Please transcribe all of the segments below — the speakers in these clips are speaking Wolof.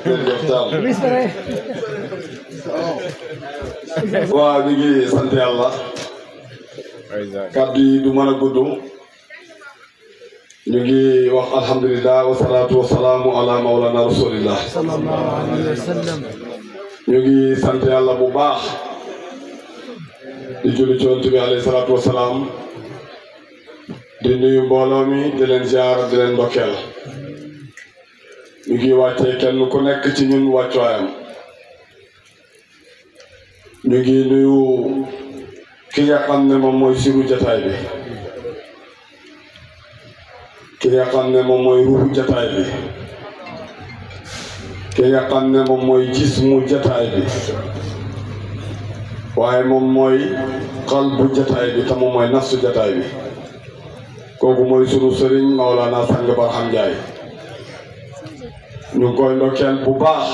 jërëjëf Thiam. waaw ñu ngi sant yàlla. kàddu yi du mën a gudd. ñu ngi wax alhamdulilah wasalaatu wasalaamu ala mawlana rasulillah. sallallahu alayhi wa sallam. ñu ngi sant yàlla bu baax. di julli ci Yonent bi alayhi salaatu wasalaam. di nuyu mbooloo mi di leen ziar di leen ndokkeel. ñu ngi wàccee kenn ku nekk ci ñun wàccuwaayam. ñu ngi nuyu ki nga xam ne moom mooy siru jataay bi. ki nga xam ne moom mooy ruuxu jataay bi. ki nga xam ne moom mooy jismu jataay bi. waaye moom mooy qalbu jataay bi te moom mooy nafsu jataay bi. kooku mooy sunu sëriñ Maolana Sang Barham Ndiaye. ñu ngi koy ndokkeel bu baax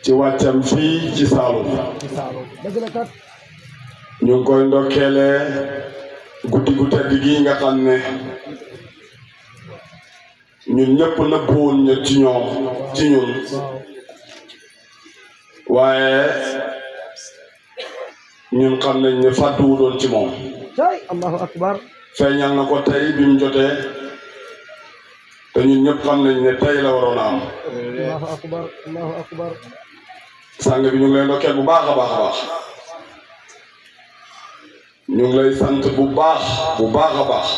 ci wàccam fii ci Saalum. ñu ngi koy ndokkeelee guddi gu tedd gi nga xam ne ñun ñëpp nëbbuwoon ñu ci ñun waaye ñun xam nañ ne fàttuwu doon ci moom. Allahu akbar. feeñal na ko tey bi mu jotee te ñun ñëpp xam nañ ne tey la waroon a am. Allahu akbar Allahu akbar. sang bi ñu ngi lay ndokkeel bu baax a baax a baax. ñu ngi lay sant bu baax a baax.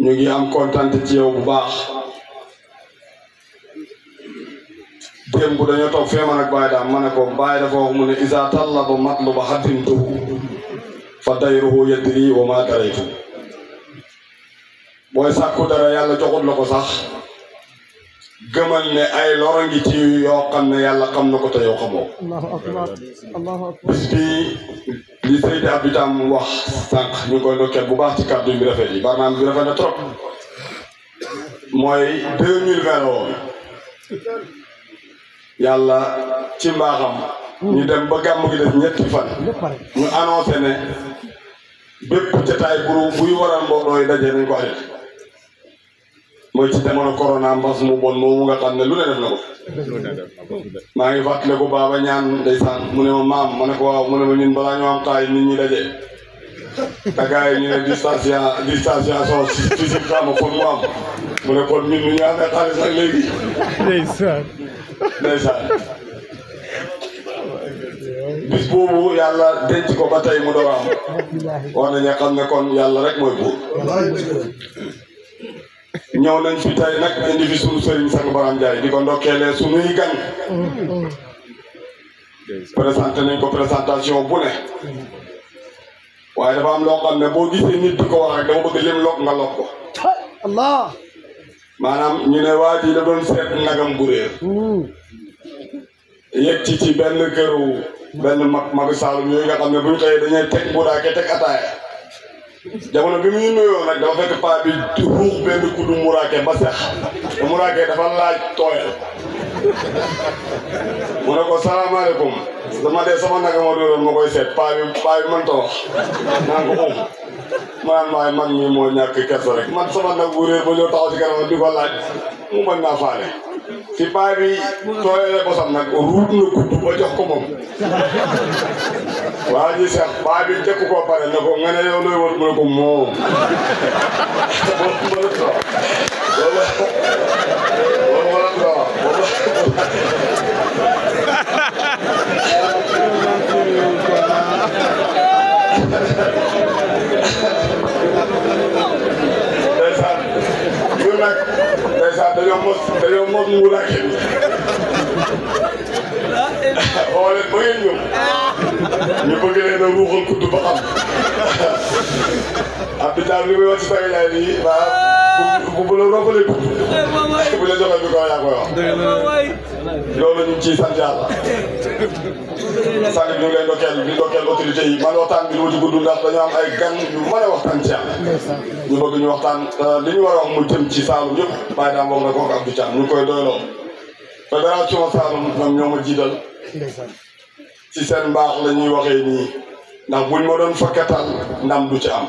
ñu ngi am kontaan ci yow bu baax. démb dañoo toog fee man ak Baye daam ma ne ko Baye dafa wax mu ne isa tallaba matluba xaddimtuhu fa dayruhu yadri wa ma daraytu. booy sàkku dara yàlla joxut la ko sax gëmal ne ay loro ngi ci yoo xam ne yàlla xam na ko te yow xamoo. Allahu akbar Allahu akbar. bis bi li Seydi Abdou Thiam wax sànq ñu ngi koy ndokkeel bu baax ci kàddu bi rafet yi barnaam bi rafet na trop. mooy 2020 la woon. yàlla ci mbaaxam. ñu dem ba gàmm gi def ñetti fan. ñu annoncé ne bépp jotaay buy waral mbooloo yi daje nañ ko arrêté. mooy ci jamono corona mbas mu bon moomu nga xam ne lu ne def na ko. maa ngi fàttali ko baaba ñaan ndeysaan mu ne ma maam ma ne ko waaw mu ne ma ñun balaa ñoo am taay nit ñi daje. te gars yi ñu ne distanciation physique xama foog mu am mu ne kon ñun ñu amee xaalis ak léegi. ndeysaan. bis boobu yàlla denc ko ba tey mu door am. wax nañu xam ne kon yàlla rek mooy buur. ñëw nañ fi tey nag indi fi sunu sëriñ Sang Barham Ndiaye di ko ndokkeelee sunuy gan. présenté nañ ko présentation bu ne. waaye dafa am loo xam ne boo gisee nit di ko wax rek dama bëgg lim lokk nga lokk ko. Allah. maanaam ñu ne waa ji da doon seet nagam bu réer. yegg ci benn këru benn magu Saalum yooyu nga xam ne buñ xëyee dañuy teg mburaake teg ataaya. jamono bi muy nuyoo nag dafa fekk paa bi ruux benn kuddu muraake ba sex te muraake dafa laaj tooyal. mu ne ko salaamaaleykum dama dee sama naka ma doon ma koy seet paa bi mënta wax naan ko waaye man mii moo ñàkk kersa rek man sama nag bu réer ba ñëw taxaw ci kanam di ko laaj mu bañ naa faale. si paa bi tooyalee bosam nag ruut na kuddu ba jox ko moom. waa ji sax paa bi jëkk koo pare ne ko nga ne yow looy wër mu ne ko moom. ndeysaan dañoo mos nguuraake bi xoolee ba ngeen ñëw ñu bëgg leen a ruuxal kudd ba xam Abdou Thiam li muy wax ci Sang Ndiaye nii bu la roofalee kudd bu la joxee bi ko yaa koy wax loolu ñu ngi ciy sant yàlla. sang bi ñu ngi lay di ndokkeel autorité yi man waxtaan bi du ma ci gudd ndax dañoo am ay gan yu mën a waxtaan ci yàlla. ñu bëgg ñu waxtaan li ñu war a wax mu jëm ci Saalum yëpp bàyyi daa moom na kooku Abdou Thiam ñu ngi koy doyloo fédération Saalum ñoom ñoo ma jiital ci seen mbaax la ñuy waxee nii ndax buñ ma doon fakkatal ndam du ci am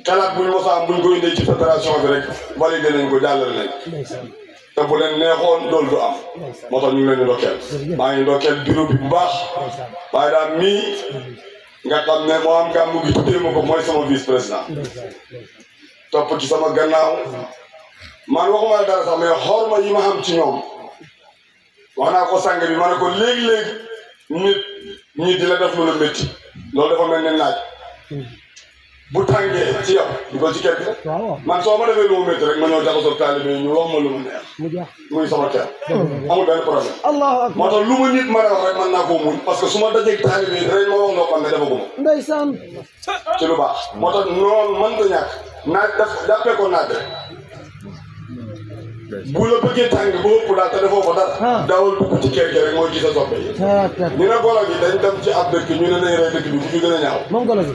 xalaat buñ mos a am buñ ko indee ci fédération bi rek validé nañ ko jàllale nañ te bu leen neexoon loolu du am moo tax ñu ngi leen di ndokkeel maa ngi ndokkeel bureau bi bu baax waaye daal mii nga xam ne moo am gàmmu gi tuddee ma ko mooy sama vice président topp ci sama gannaaw man waxuma la dara sax mais xorma yi ma xam ci ñoom wax naa ko sàng bi ma ne ko léegi-léegi nit di la def lu la métti loolu dafa mel ne naaj bu tàngee ci yow di ko ci kër gi man soo ma defee lu mu métti rek ma ñëw jaxasoo taalibe yi ñu wax ma lu ma neex muy sama kër amul benn problème moo tax lu ma nit mën a wax rek mën naa koo muñ parce que su ma dajeeg taalibe yi dinañ ma wax loo xam ne dafa guma ndeysaan ci lu baax moo tax noonu mënta ñàkk naaj daf jàppee ko naaj rek bu la bëggee tàng ba ëpp daal te defoo ko dara daawal dugg ci kër gi rek mooy gis a soppe yi ñu ne golo gi dañ dem ci ab dëkk ñu ne nañ rey dëkk bi bu fi gën a ñaaw moom golo gi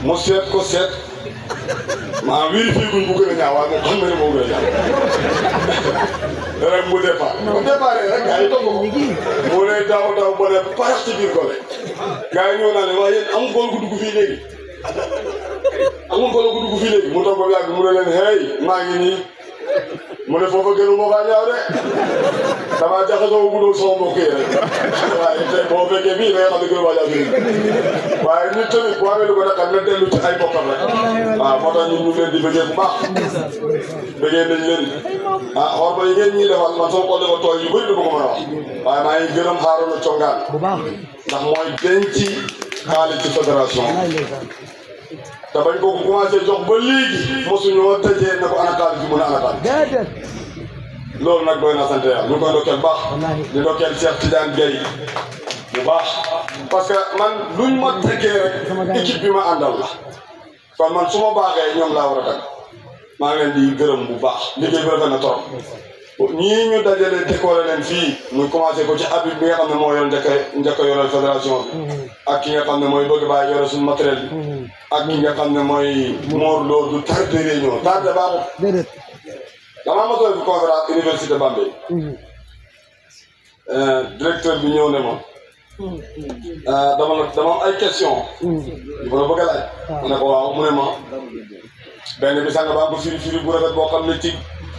mu seet ko seet maa vérifié guñ bu gën a ñaaw waaye moom xam na ne moo gën a ñaaw rek mu départ bu départ rek gars yi topp ko mu ne daaw ba ne parax ci biir gole gars yi ñëw naa ne waaye yéen amul golo gu dugg fii léegi amul golo gu dugg fii léegi mu toog ba yàgg mu ne leen hey maa ngi nii mu ne foofa gënu moo faa ñaaw de damaa jaxasoo guddoog sama mbokk yi rek waaye tey boo fekkee bii da nga xam ne gënu maa ñaaw fii waaye nit tamit bu amee lu ko naqar na dellu ci ay bokkam rek waaw moo tax ñun ñu leen di bëggee bu baax bëggee nañ leen ah xor ba yi ngeen ñii defal man sama xol dafa tooy yu bëri du ma ko mën a wax waaye maa ngi gërëm Harouna Congaan ndax mooy denc xaalis ci fédération te bañ ko commencé jox ba léegi mosuñoo tëjee ne ko ana xaalis bi mu ne ana xaalis loolu nag doy na sant yàlla ñu koy ndokkeel baax di ndokkeel Cheikh Tidiane Gueye bu baax parce que man luñ ma teggee rek équipe bi ma àndal la kon man su ma baaxee ñoom laa war a tagg maa ngi leen di gërëm bu baax liggéey bi rafet na trop ñii ñu dajale décoré leen fii muy commencé ko ci Habib bi nga xam ne moo yor njëkk a yoral fédération bi ak ki nga xam ne mooy bëgg bàyyi yore suñu matériel bi ak ki nga xam ne mooy Mor Lo du tardé réunion tardé baaxul damaa mosoon bi conférence université Bambey directeur bi ñëw ne ma dama am ay question yu ma la bëgg a laaj ma ne ko waaw mu ne ma benn bi sànga baa ko firi bu rafet boo xam ne ci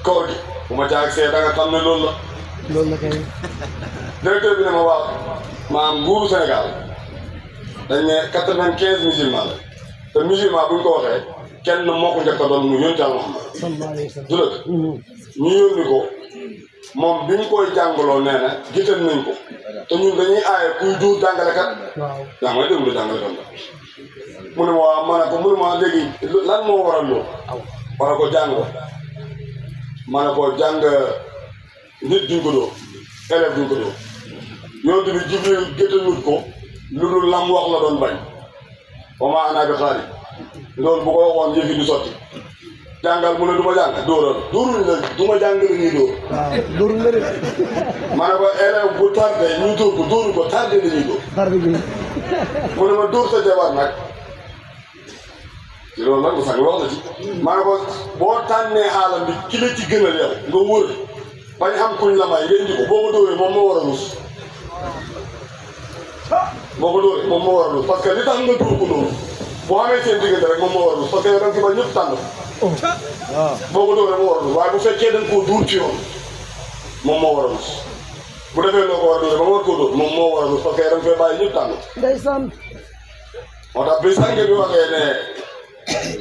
koor gi bu ma jaag see da nga xam ne loolu la kay directeur bi ne ma waaw maanaam nguuru Sénégal dañ ne 95 musulman la te musulman buñ ko waxee kenn moo ko njëkk a doon mu yónni Yàlla Muhammad du dëgg ñu yónni ko moom bi ñu koy jàngaloo nee na gital nañ ko te ñun dañuy aaye kuy duur jàngalekat yaa may déglu jàngalekat la mu ne ma waaw ma ne ko mu ne ma léegi lan moo waral loolu ma ne ko jàng ma ne ko jàng nit duñ ko dóor élève duñ ko dóor yoon bi Jibril géttalut ko lu dul lam wax la doon bañ wa maa ana bi xaari loolu bu ko waxoon yëfi du sotti jàngal mu ne du ma jàng dóoral dóoruñ la du ma jàng la ñuy dóor waaw dóoruñ la de ma ne ko élève bu tardé ñu dóor ko dóoru ko tardé dañuy dóor mu ne ma dóor sa jabar nag ci loolu nag bu sax wax na ci ma ne ko boo tànnee xaalam bi ki la ci gënal yow nga wër bañ xam kuñ la may ngeen di ko boo ko dóoree moom moo war a rus boo ko dóoree moom moo war a rus parce que li tax nga dóor ko noonu boo xamee seen diggante rek moom moo war a rus parce que yow da nga ci ba ñëpp tànn boo ko dóoree moo war a rus waaye bu fekkee da nga koo dóor ci yoon moom moo war a rus bu defee loo ko war a dóoree ba nga war koo dóor moom moo war a rus parce que da nga fee bàyyi ñëpp tànn ndeysaan moo tax bi sànge bi waxee ne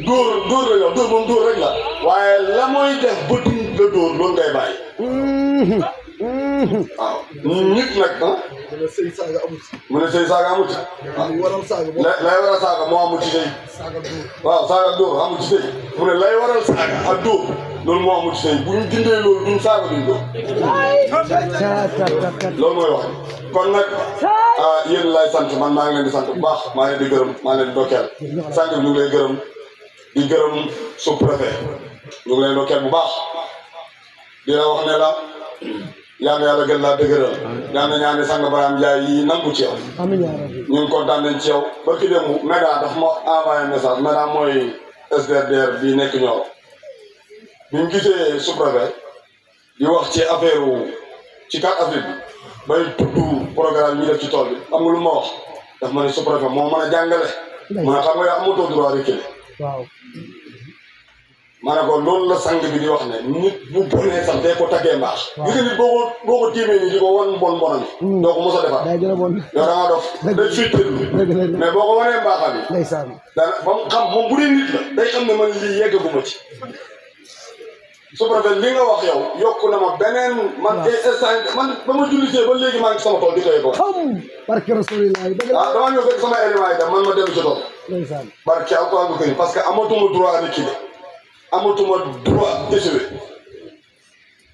dóor la yow dóor moom dóor rek la waaye la mooy def ba duñ la dóor loolu ngay bàyyi waaw nit nag ah mu ne sëy saaga amut mu ne sëy saaga amut lay waral saaga lay waral saaga moo amul ci sëy waaw saaga dóor amul ci sëy mu ne lay waral saaga ak dóor loolu moo amul ci sëy bu ñu dindee loolu duñ saaga duñ dóor loolu mooy wax kon nag yéen lay sant man maa ngi leen di sant bu baax maa ngi leen di gërëm maa ngi leen di dokkeel sant bi ñu ngi lay gërëm di gërëm sous-préfet ñu ngi lay dokkeel bu baax di la wax ne la yaa ngi yàlla gën laa dëgëral yaa ngi ñaani sang Baram Ndiaye yi nangu ci yow ñu ngi kontaan nañ ci yow ba ki démb Méda daf ma envoyé message Méda mooy SDRDR bi nekk Nioro bi ñu gisee sous-préfet di wax ci affaire ci 4 avril bi bay tudd programme yi def ci tool bi am nga lu ma wax daf ma ne sous-préfet moo mën a jàngale mu ne xam nga yow amatoo droit reculer waaw ma ne ko loolu la sang bi di wax ne nit bu bonee sax day ko taggee mbaax gis nga nit boo ko tiimee nii di ko wan bonam yi doo ko mos a defar day gën a bon yow da ngaa dof day fiitelu mais boo ko wanee mbaaxam yi ndeysaan dana ba mu xam moom bu dee nit la day xam ne man lii yeggaguma ci sous-préfet li nga wax yow yokku na ma beneen man instant man ba ma jullisee ba léegi maa ngi sama tool di koy ko barke Rasulillah dëgg la damaa ñëw fekk sama élément yi dem man ma dellu ci tool ndeysaan barke alquran bu këri parce que amatuma droit reculer amatuma droit échouer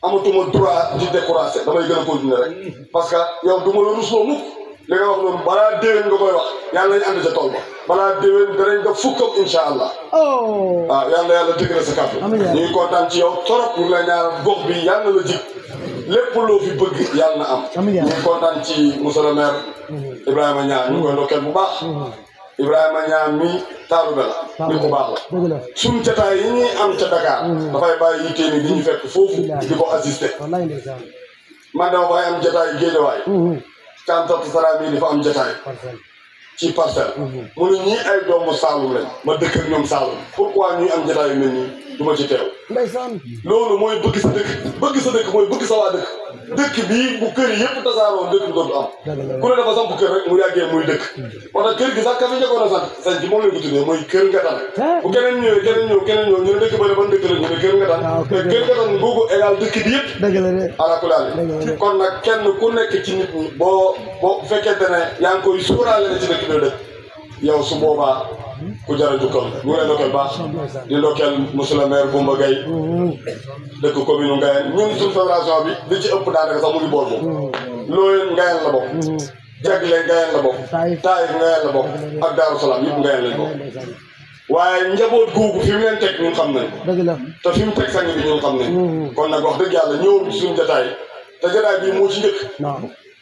amatuma droit di décourager damay gën a continuer rek parce que yow du ma la rusloo mukk li nga wax noonu balaa déwén nga koy wax yàlla nañu ànd ca tool ba balaa déwén danañ def fukkam incha allah waaw yàlla dëgg sa kàddu ñu ngi kontaan ci yow torop ñu ngi lay ñaanal gox bi yàlla la jig lépp loo fi bëgg yàlla na am ñu ngi kontaan ci monsieur le maire Ibrahima Niang ñu ngi koy ndokkeel bu baax Ibrahima Niang mi taalube la nit ku baax la suñ jataay yi ñuy am ca Dakar dafay bàyyi yittee ni di ñu fekk foofu di ko assister man dama fay am jataay Géejawaay Kantat Sara bii dafa am jataay ci parcelle mu ne ñii ay doomu Saalum lañ ma dëkk ak ñoom Saalum pourquoi ñuy am jataay yu mel nii du ma ci teew loolu mooy bëgg sa dëkk mooy bëgg sa waa dëkk bii bu kër yi yëpp tasaaroo dëkk bi dootu am ku ne dafa samp kër rek mu yàggee muy dëkk moo tax kër gi sax ka fi njëkkoon a sant ci moom lañ ko tuddee mooy kër nga tan bu keneen ñëwee ñu ne dëkk ba ne ban dëkk la ñu ne kër nga tan te kër nga tan boobu égal dëkk bi yëpp alakulaali kon nag kenn ku nekk ci nit ñi boo fekkente ne yaa ngi koy suuraale ne ci dëkk bi dëkk yow su boobaa ku jar a jukkal ñu ngi lay ndokkeel baax di ndokkeel monsieur le maire Goumba Gaye dëkk commune Ngayeen ñun suñu fédération bi li ci ëpp daanaka sax mu ngi bool boobu Looyeen Ngayeen la bokk Jagle Ngayeen la bokk Taïf Ngayeen la bokk ak Daaru Salaam yëpp Ngayeen lañ bokk waaye njaboot googu fi mu leen teg ñun xam nañ te fi mu teg sang bi ñun xam nañ kon nag wax dëgg yàlla ñëw ci suñu jotaay te jotaay bii moo ci njëkk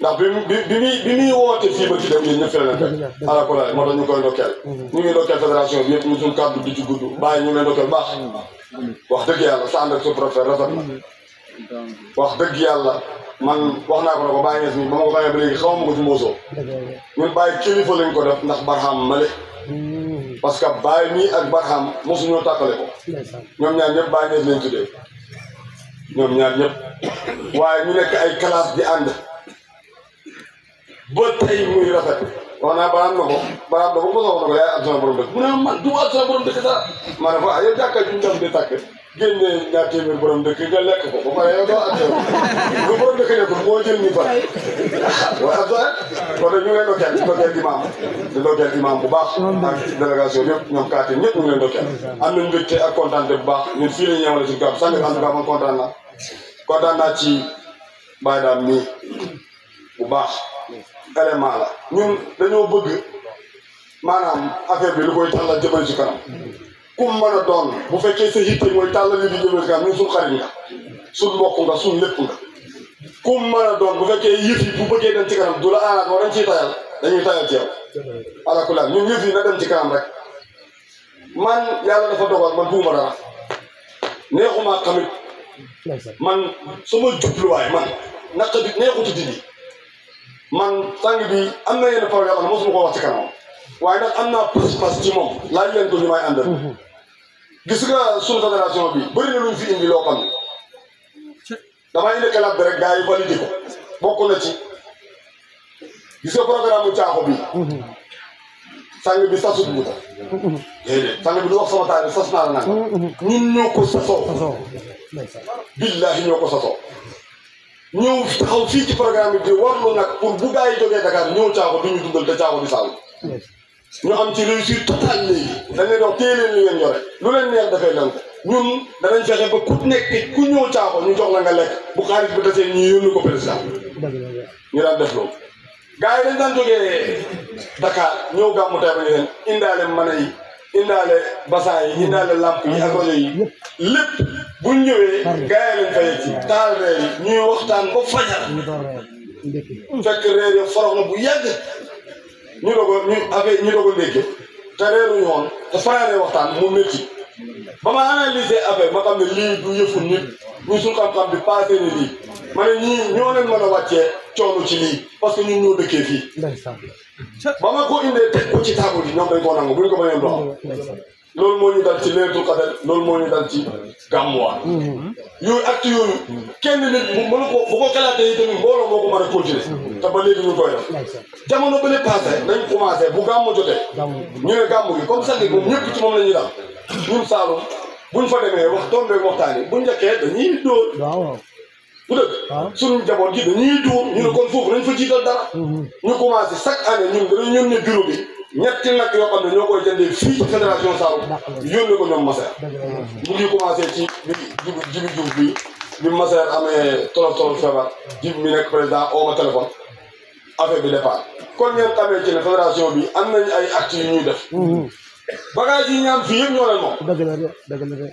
ndax bi muy woote fii ba ci dem yéen ñëpp fi la leen fekk alakulaay moo tax ñu koy ndokkeel ñu ngi ndokkeel fédération bi yëpp ñu suñu kàddu di ci gudd bàyyi ñu ngi leen ndokkeel baax wax dëgg yàlla sa ànd ak sous-préfet rafet na wax dëgg yàlla man wax naa ko ne ko Baye Niass mi ba ma ko xamee ba léegi xaw ma ko ci Mboso ñun Baye kilifa lañ ko def ndax Barham male parce que Baye mii ak Barham mosuñoo tàkkale ko ñoom ñaar ñëpp Baye Niass lañ tuddee ñoom ñaar ñëpp waaye ñu nekk ay classe di ànd ba tey muy rafet wax naa baraam na ko mos a wax na ko yaay ak sama borom dëkk mu ne man du ma ak sama borom dëkk dara ma ne ko yow jàkka ju ñu dem di tàkk génne ñaar téeméer borom dëkk nga lekk ko ba pare yow doo ak lu borom dëkk nekkul moo jël ñu fa waaye ak sa kon nag ñu ngi leen dokkeel di ndokkeel imam bu baax ak délégation bi yëpp ñoom kaati ñëpp ñu ngi leen dokkeel am nañ mbégte ak kontaan bu baax ñun fii la ñu ñëwale suñu kàddu sànq en tout cas man kontaan naa ci Baye Dame mii bu baax élément la ñun dañoo bëgg maanaam affaire bi lu koy tàllal jëmale ci kanam ku mën a doon bu fekkee sa yitte mooy tàllal yi di jëmale ci kanam ñun suñ xarit nga suñ mbokk nga suñ lépp nga ku mën a doon bu fekkee yëf yi bu bëggee dem ci kanam du la aaraat moo dañ ciy tayal dañuy tayal ci yow alakulaal ñun yëf yi na dem ci kanam rek man yàlla dafa dogal man buuma dara neexumaa xamit man sama jubluwaay man naka di neexutu dindi man sang bi am na yenn problème yoo xam ne mosuma ko wax ci kanam waaye nag am naa pas-pas ci moom laaj leen ko ñu may àndal gis nga suñu fédération bi bëri na luñ fi indi loo xam ne damay indi xalaat bi rek gars yi validé ko bokk na ci gis nga programme mu caaxo bi sang bi sasut ñu ko déedéet sang bi du wax sama taal bi sas naa la nag ñun ñoo ko sasoo billaahi ñoo ko sasoo ñëw taxaw fii ci programme bi di warlu nag pour bu gaa yi jógee Dakar ñëw caaxo du ñu dundal te caaxo di saalu ñu am ci réussite totale léegi dañ leen wax téye leen li ngeen yore lu leen neex dafay leen ko ñun danañ fexe ba ku nekk ku ñëw caaxo ñu jox la nga lekk bu xaalis bi desee ñu yónni ko président ñu daan def loolu gaa yi dañ daan jógee Dakar ñëw gàmmu tey ba ñu leen indaale mën yi indaale basan yi indaale lamp yi ak rajo yi lépp buñ ñëwee gaa yi lañ fay ci taal reer yi ñuy waxtaan ba fajar fekk reer yi forox na bu yàgg ñu doog a ndékki te reeruñu woon te fanaanee waxtaan mu métti ba ma analysé affaire ma xam ne lii du yëfu nit ñu suñ xam-xam bi passé ni lii ma ne ñii ñoo leen mën a wàccee coono ci lii parce que ñun ñoo dëkkee fii ndeysaan ba ma ko indee teg ko ci table yi ñoom dañ koo nangu bu ñu ko bañoon dox ndeysaan loolu moo ñu dal ci Laylatul Qadr loolu moo ñu dal ci gàmmuwaat yooyu acte yooyu kenn nit mënu ko bu ko xalaatee yi tamit mbooloo moo ko mën a continuer te ba léegi ñu koy def ndeysaan jamono ba le passé dañ commencé bu gàmmu jotee ñu ne gàmmu gi comme sànni moom ñëpp ci moom la ñuy dal ñun Saalum buñ fa demee wax tombé waxtaan yi bu njëkkee dañuy dóor waaw bu dëgg suñu njaboot gi dañuy dóor ñu ne kon foofu dañ fa jiital dara ñu commencé chaque année ñun dañuy ñëw bureau bi ñetti nag yoo xam ne ñoo koy jëndee fii ci fédération Saloum yónnee ko ñoom Masser mu ngi commencé ci jibi Diouf bi Masser amee tolof feebar jib mi nekk président oo ma téléphone affaire bi départ kon ngeen xamee ci ne fédération bi am nañu ay actes yu ñuy def bagage yi ñaam fii yëpp ñoo leen moom dëgg la de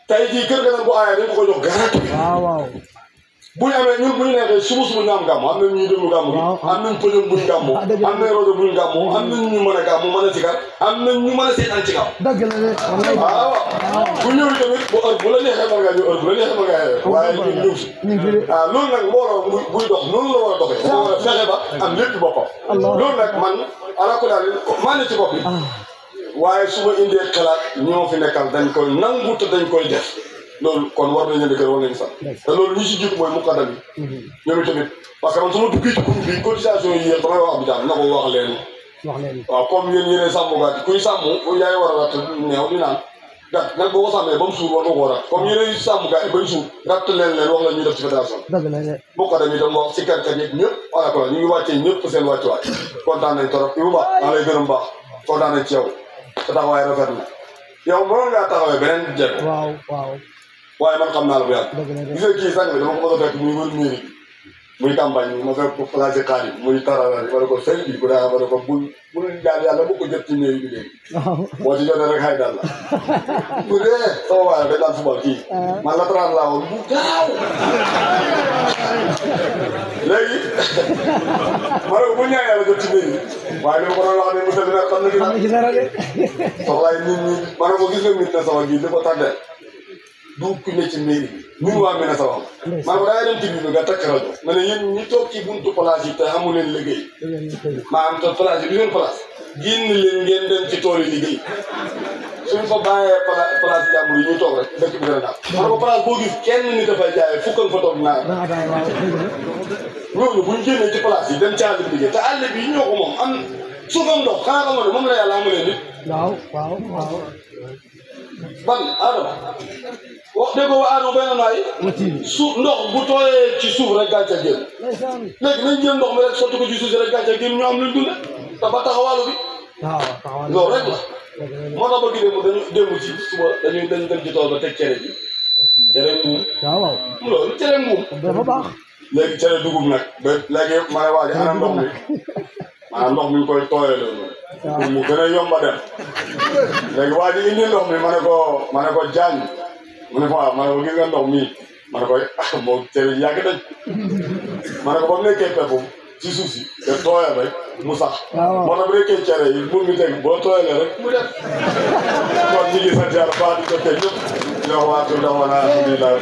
tey jii kër ga nag bu aayee dañ ko jox gratuit waaw bu ñu amee ñun bu ñu neexee suba ñu am gàmmu am nañ ñuy déglu gàmmu gi am nañ pëjëm buñ gàmmu am nañ rajo buñ gàmmu am nañ ñu mën a gàmmu mën a sikar am nañ ñu mën a seetaan ci gàmm dëgg la de waaw bu ñëw tamit bu heure bu la neexee mën ngaa ñëw heure bu la neexee mën ngaa ñëw waaye ñun ñëw si waaw loolu nag mbooloo buy dox noonu la war a doxee da war a fexe ba am lépp boppam loolu nag man alakulaal maa ne ci bopp bi waaye su ma indee xalaat ñoo fi nekkal dañ koy nangu te dañ koy def loolu kon war nañu ne kër war nañu sax te loolu ñi si jiitu mooy muqaddam yi ñoom tamit parce que man su ma duggee ci groupe bi cotisation yi yéen damay wax Abidjan na ko wax leen waaw comme yéen yéenee sàmm gàtt kuy sàmm yaay war a ratt neew di naan gàtt nag boo ko sàmmee ba mu suur war nga koo rat comme yéenee sàmm gàtt bañ suur ratt leen wax la ñuy def ci fédération muqaddam yi tam wax si karkat yeeg ñëpp voilà quoi ñu ngi wàccee ñëpp seen wàccuwaay kontaan nañ torop Ibou Ba maa lay gërëm baax kontaan nañ ci yow sa taxawaay rafet na yow mënoon ngaa taxawee beneen jéego waaye man xam naa la bu yàgg gis nga kii sànq bi dama ko mos a fekk muy wër mairie muy campagne bi ma fekk ko placé xaalis muy taralal wala ko sëñ bi bu daa wala ko bul jaan yàlla bu ko jot ci mairie bi léegi boo ci jotee rek xay dal la bu dee sama waaye dañ daan football kii man la taral laa woon bu gaaw léegi ma ne ko bu ñaan yàlla jot ci mairie waaye dama ko doon wax ne monsieur le maire xam na gi nag soxlaay nit ñi ma ne ko gis nga nit na sama gii li ko tàddee du ku ne ci mairie bi ñun waa Méné Sabam man ko dangay dem ci biir bi nga takk rajo ma ne yéen ñi toog ci buntu place yi te amu leen liggéey maanaam te place yi du ngeen place génn leen ngeen dem ci tool yi liggéey suñ fa bàyyee place yi jàmbur yi ñu toog rek dëkk bi gën a naat man ko place boo gis kenn nit dafay jaayee fukkan fa toog naa ñooñu buñ génnee ci place yi dem ci àll bi liggéey te àll bi ñoo ko moom am suufam ndox xanaa xam nga ne moom la yàlla amalee nit ban Adama wax dëgg waa Adama benn naay suuf ndox bu tooyee ci suuf rek gàncax génn léegi nañ jël ndox mi rek sotti ko ci suuf si rek gàncax génn ñu am luñ dunde te ba taxawaalu bi loolu rek la moo tax ba gi dañu démb ci suba dañ dem ci tool ba teg cere bi cere mbuum loolu cere mbuum dafa baax léegi cere dugub nag ba léegi ma ne waa ji ana ndox mi maanaam ndox mi ñu koy tooyee loolu pour mu gën a yomb a dem léegi waa ji indi ndox mi ma ne ko jaañ mu ne ko waaw ma ne ko gis nga ndox mi ma ne ko moo cere yàgg nañ ma ne ko ba mu nekkee pepp ci suuf si te tooyal rek mu sax moo tax bu nekkee cere yi mun mi teg boo tooyalee rek mu def kon ñu ngi sant yàlla baax di ko teg ñëpp ñoo waatu ndax wala alhamdulilah